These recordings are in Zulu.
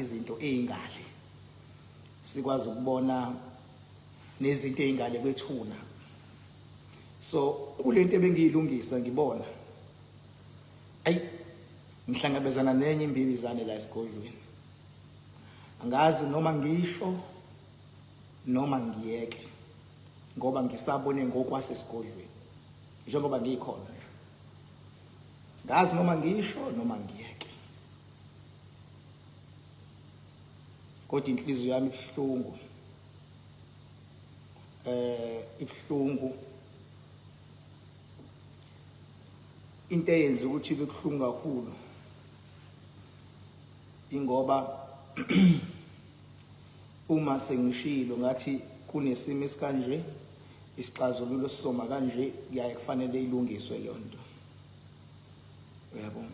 izinto ezingale, sikwazi ukubona nezinto ezingale kwethuna. So kulento ebengiyilungisa ngibona ayi ngihlangabezana nenye imbibizane la esigodlweni, angazi noma ngisho noma ngiyeke ngoba ngisabone ngokwasesigodlweni njengoba ngikhona nje, ngazi noma ngisho noma ngiyeke, kodwa inhliziyo yami ibuhlungu, ibuhlungu. Into eyenza ukuthi ibe buhlungu kakhulu ingoba uma sengishilo ngathi kunesimo esikanje, isixazululo sisoma kanje, kuyaye kufanele ilungiswe leyo nto, uyabona.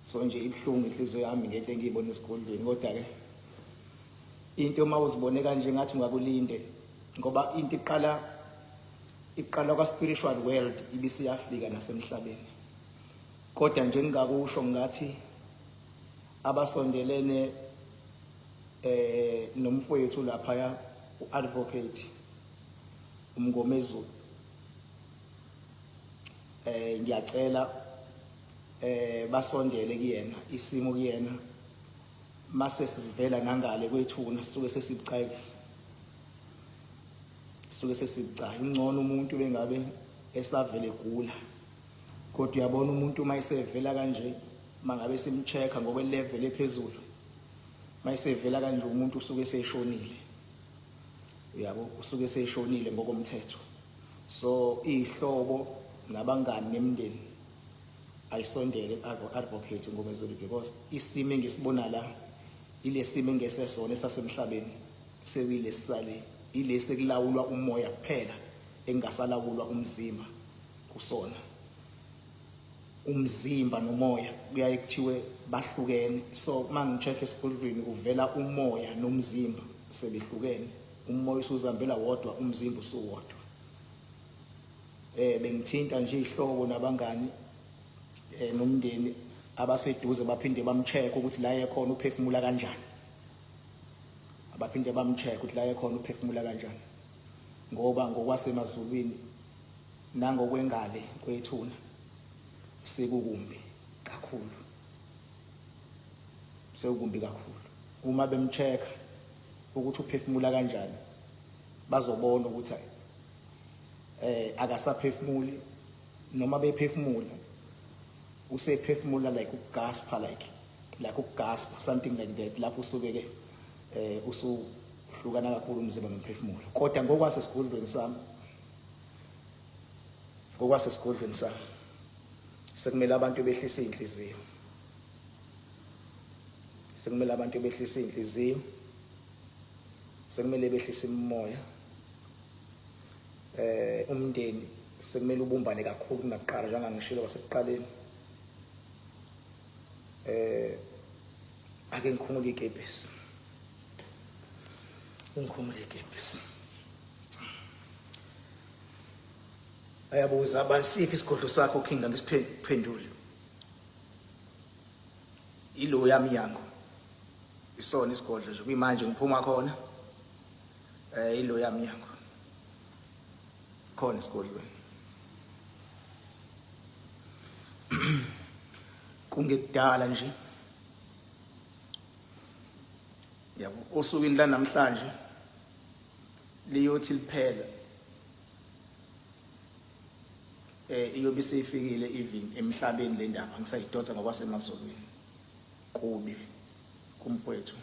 So nje ibuhlungu inhliziyo yami ngento engiyibona esigodlweni, kodwa ke into uma uzibone kanje ngathi ungakulinde, ngoba into iqala kwa spiritual world ibisiyafika nasemhlabeni. Kodwa nje ngingakusho ngathi abasondelene nomfowethu lapha uadvocate uMngomezulu, ngiyacela basondele kuyena, isimo kuyena mase sivela nangale kwethuna sisuke sesibucayi, sisuke sesibucayi. Ungcono umuntu bengabe esavele egula, kodwa uyabona umuntu uma esevela kanje, mangabe simcheck-a ngokwe level ephezulu, mayisevela kanje umuntu usuke eseshonile, uyabo, usuke eseshonile ngokomthetho. So ihlobo nabangani nemindeni ayisondele advocate Mngomezulu, because isimo engisibona la ilesimo engesesona esasemhlabeni, sekuyilesisale ilesi ekulawulwa umoya kuphela, engasalawulwa umzimba kusona. Umzimba nomoya kuyaye kuthiwe bahlukene, so uma ngi-check esigodlweni kuvela umoya nomzimba sebehlukene, umoya usuzihambela wodwa, umzimba usuwodwa. Bengithinta nje ihlobo nabangani nomndeni abaseduze, baphinde bamcheck ukuthi la ekhona uphefumula kanjani, abaphinde bamcheck ukuthi la ekhona uphefumula kanjani, ngoba ngokwasemazulwini nangokwengale kwethuna sekukumbi kakhulu, sekukumbi kakhulu. Uma bemcheck ukuthi uphefumula kanjani, bazobona ukuthi akasaphefumuli, noma bephefumula usephefumula like ukugaspa, like ukugaspa something like that, lapho usuke ke usuhlukana kakhulu umzimba nomphefumulo. Kodwa ngokwasesigodlweni sami, ngokwasesigodlweni sami sekumele abantu behlise inhliziyo, sekumele abantu behlise inhliziyo, sekumele behlise imimoya. Umndeni sekumele ubumbane kakhulu kunakuqala, njengoba ngishilo kwasekuqaleni. Ake ngikhumule ikepisi, ngikhumule ikepisi. Ayabuza abantu, siphi isigodlo sakho King? Angisiphendule, ilo yami yango isona isigodlo nje kuyimanje ngiphuma khona, ilo yami yango khona esigodlweni. Kungekudala nje yabo, osukwini la namhlanje liyothi liphela, iyobe seyifikile even emhlabeni le ndaba, ngisayidonsa ngokwasemazulwini. Kubi kumfowethu,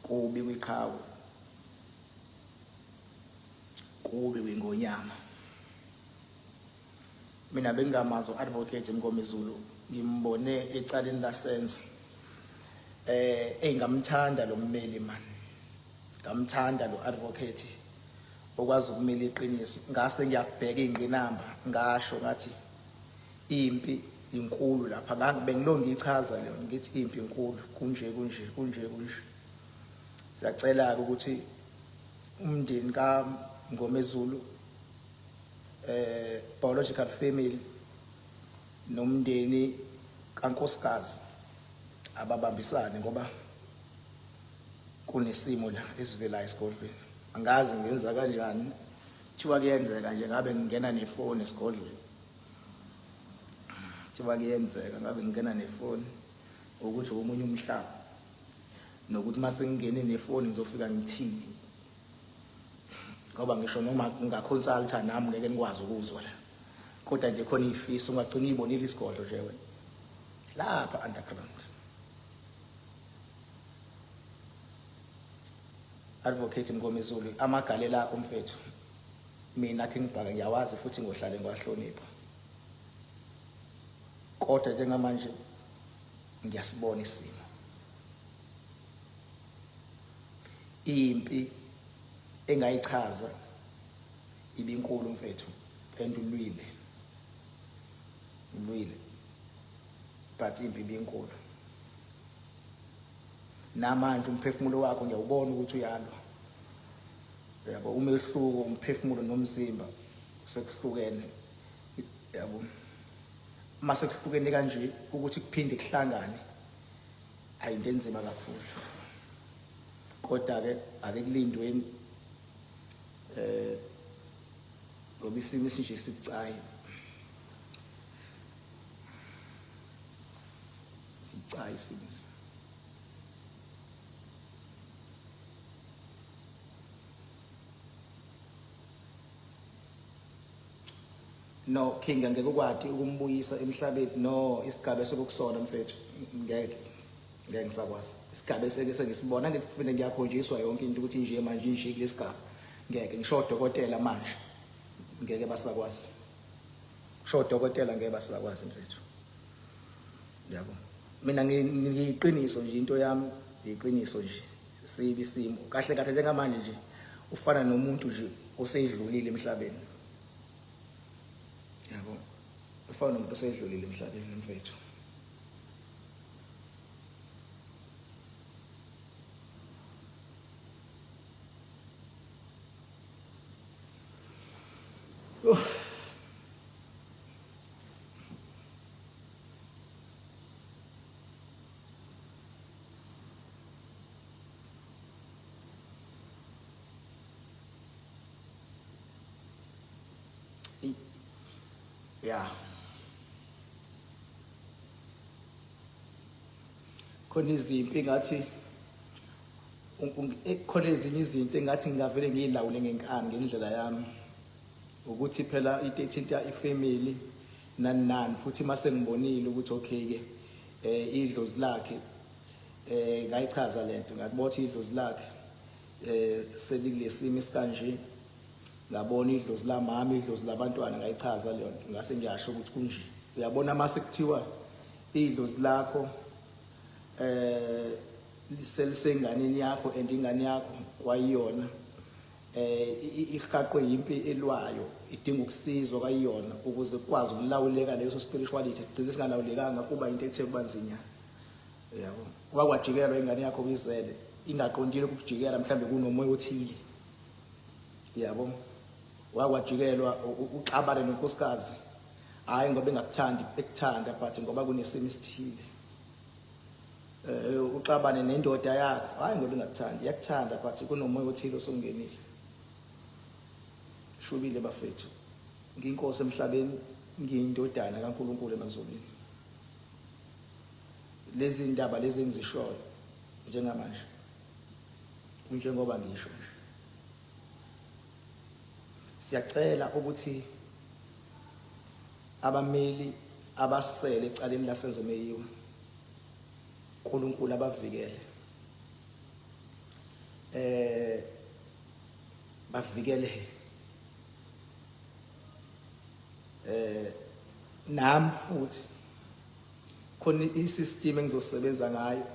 kubi kwiqhawe, kubi kwingonyama. Mina bengingamazi u-advocate Mngomezulu, ngimbone ecaleni laSenzo. Engamthanda lo mmeli man, ngamthanda lo advocate okwazi ukumela iqiniso. Ngase ngiyabheka ingqinamba, ngasho ngathi impi inkulu lapha, bengilo ngiyichaza leyo, ngithi impi inkulu, kunje kunje kunje kunje. Siyacela ukuthi umndeni kaMngomezulu, biological family, nomndeni kankosikazi Ababambisane ngoba kunesimo la esivelayo esigodlweni. Angazi ngenza kanjani. Kuthiwa kuyenzeka nje ngabe ngingena nefoni esigodlweni. Kuthiwa kuyenzeka ngabe ngingena nefoni ukuthi omunye umhlaba nokuthi mase ngingene nefoni ngizofika ngithini. Ngoba ngisho noma ngingaconsulta nami ngeke nikwazi ukuzwa la. Kodwa nje khona ifiso ungagcina uyibonile isigodlo nje wena. Lapha underground. Advocate Mngomezulu amagalela akho mfethu. Mina King Bhaka ngiyawazi futhi ngohlale ngiwahlonipha. Kodwa njengamanje ngiyasibona isimo. Impi engayichaza ibinkulu mfethu and ulwile. Ulwile. But impi ibinkulu. Namanje umphefumulo wakho ngiyawubona ukuthi uyalwa. Yabo umehluko umphefumulo nomzimba sekuhlukene. Yabo mase kuhlukene kanje ukuthi kuphinde kuhlangane ayinto enzima kakhulu. Kodwa ke ake kulindweni ngoba isimo esinje sibucayi. Sibucayi isimo. No King angeke ukwati ukumbuyisa emhlabeni. No isigaba sokusona mfethu ngeke ngisakwazi. Isigaba eseke sengisibona ngeke ngiyakhonjiswa yonke into ukuthi nje manje nje kulesigaba. Ngeke ngisho odokotela manje ngeke basakwazi. Ngisho odokotela ngeke basakwazi mfethu. Yabo mina ngiyiqiniso nje into yami iqiniso nje sibi isimo kahle kahle njengamanje nje ufana nomuntu nje oseyidlulile emhlabeni. Yabo ufana nomuntu oseyidlulile emhlabeni mfethu. Yeah. Khona izimpi ngathi khona ezinye izinto engathi ngingavele ngiyilawule ngenkani ngendlela yami. Ukuthi phela into ethinta ifamily nani nani futhi mase ngibonile ukuthi okay ke idlozi lakhe ngayichaza lento ngakubotha idlozi lakhe selikulesimo esikanje. Ngabona idlozi lamama idlozi labantwana ngayichaza leyo nto ngase ngiyasho ukuthi kunje. Uyabona mase kuthiwa idlozi lakho selisenganeni yakho and ingane yakho kwayiyona ihaqwe impi elwayo idinga ukusizwa kwayiyona ukuze kukwazi ukulawuleka leso spirituality sigcine singalawulekanga kuba into ethe kubanzinyana. Yabo wakwajikelwa ingane yakho uyizele ingaqondile ukujikela mhlambe kunomoya othile. Yabo wakwajikelwa uxabane nonkosikazi hayi ngoba engakuthandi ekuthanda but ngoba kunesimo esithile. Uxabane nendoda yakho hayi ngoba engakuthandi iyakuthanda but kunomoya othile osongenile. Shubile bafethu ngiyinkosi emhlabeni ngiyindodana kaNkuluNkulu emazulwini. Lezi indaba lezi engizishoyo njengamanje kunjengoba ngisho nje. Siyacela ukuthi abameli abasele ecaleni laSenzo Meyiwa uNkulunkulu abavikele. Bavikele nami futhi khona isystem engizosebenza ngayo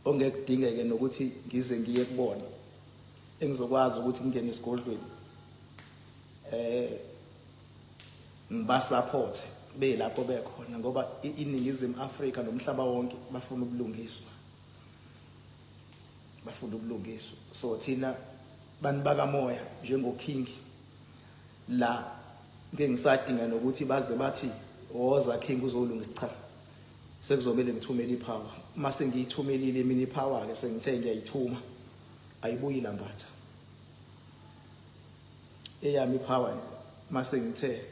ongeke kudingeke nokuthi ngize ngiye kubona engizokwazi ukuthi ngingene esigodlweni ngibasupport belapho bekhona ngoba iNingizimu Afrika nomhlaba wonke bafuna ubulungiswa. Bafuna ubulungiswa. So thina bantu bakamoya njengoKing la ngeke ngisadinga nokuthi baze bathi woza King uzolungisa. Cha, Sekuzomele ngithumele ipower. Uma sengiyithumelile mina ipower ke sengithe ngiyayithuma. Ayibuyi lambatha. Eyami ipower mase ngithe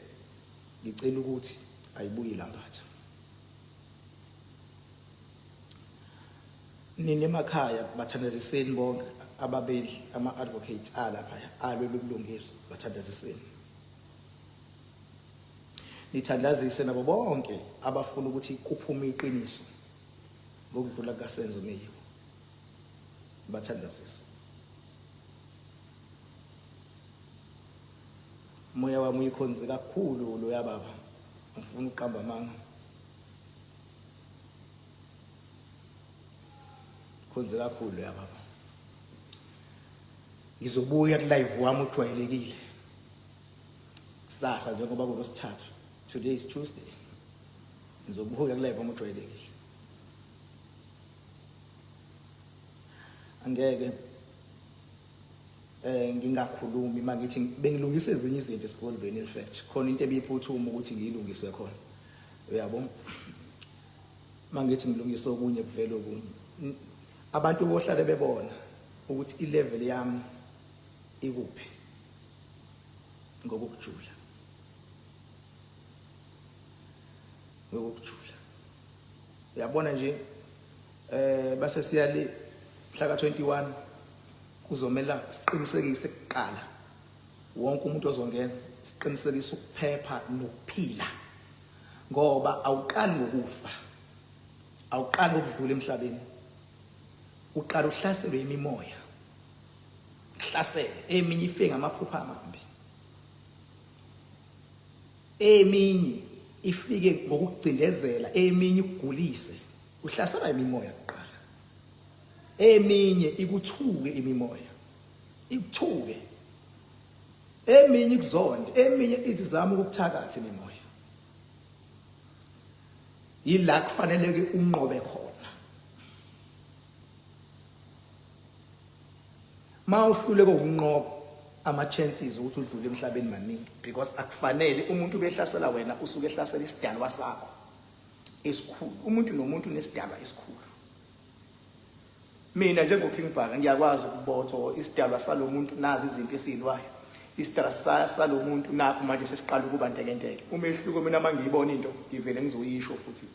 ngicela ukuthi ayibuyi lambatha. Nina emakhaya bathandaziseni bonke ababeli ama advocates alapha alwela ubulungiswa, bathandaziseni. Nithandazise nabo bonke abafuna ukuthi kuphume iqiniso ngokudlula kukaSenzo Meyiwa. Bathandazise. Moya wami uyikhonze kakhulu lo yababa. Ngifuna ukuqamba amanga. Khonze kakhulu ya baba. Ngizobuya ku live wami ujwayelekile. Kusasa njengoba kulosithathu. Today is Tuesday. Ngizobuya ku live wami ujwayelekile. Angeke ngingakhulumi mangithi bengilungisa ezinye izinto esigodlweni, in fact khona into ebiphuthuma ukuthi ngiyilungise khona, uyabo. Mangithi ngilungisa okunye kuvela okunye. Abantu bohlale bebona ukuthi ilevel yami ikuphi ngokujula, ngokujula. Uyabona nje base siyali mhla ka 21 kuzomela siqinisekise kuqala wonke umuntu ozongena, siqinisekise ukuphepha nokuphila, ngoba awuqali ngokufa, awuqali ngokudlula emhlabeni, uqala uhlaselwe imimoya, hlasele eminye ife ngamaphupha amambi, eminye ifike ngokugcindezela, eminye ikugulise. Uhlaselwa imimoya kuqala, eminye ikuthuke imimoya, ikuthuke, eminye ikuzonde, eminye izama ukukuthakatha imimoya. Yila kufanele ke unqobe khona. Mawuhluleke ukunqoba, ama chances ukuthi udlule emhlabeni maningi, because akufanele umuntu behlasela wena, usuke ehlasela isidalwa sakho esikhulu. Umuntu nomuntu unesidalwa esikhulu. Mina njengo King Bhaka ngiyakwazi ukubotho isidalwa salomuntu, nazi izinto esizilwayo, isidalwa salomuntu nakho manje sesiqala ukuba ntekenteke. Umehluko mina mangiyibona into ngivele ngizoyisho, futhi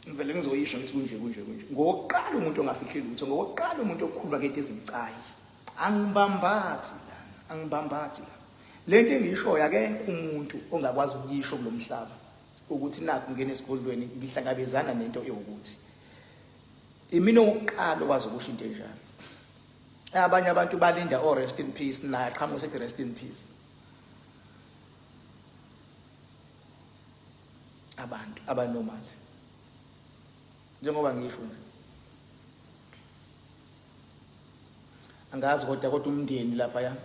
ngivele ngizoyisho ngithi kunje kunje kunje. Ngokuqala umuntu ongafihli lutho, ngokuqala umuntu okukhuluma ngento ezibucayi. Angibambathi lana, angibambathi la. Lento engiyishoyo akekho umuntu ongakwazi ukuyisho kulomhlaba ukuthi nakhu ngene esigodlweni ngihlangabezana nento ewukuthi. Imina oqala okwazi ukusho into enjalo. Abanye abantu balinda o rest in peace, naye aqhamuke sethi rest in peace. Abantu abanormal njengoba ngisho nje, angazi kodwa umndeni lapha ya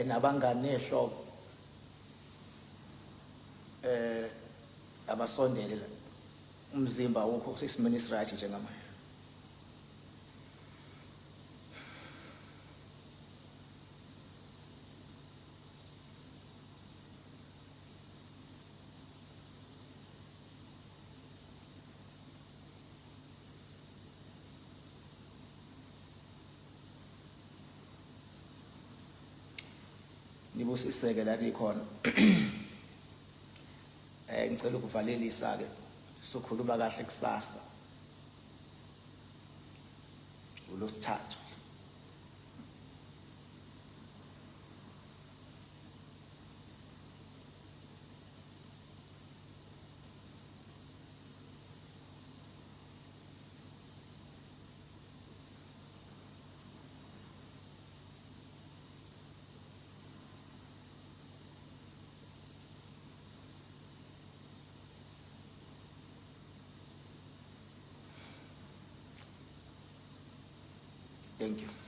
nabangani nehlobo abasondele la, umzimba awukho sesimeni esiright njengamanje. Nibusiseke la nikhona. Ngicela ukuvalelisa ke, sokhuluma kahle kusasa ulosithathu. Thank you.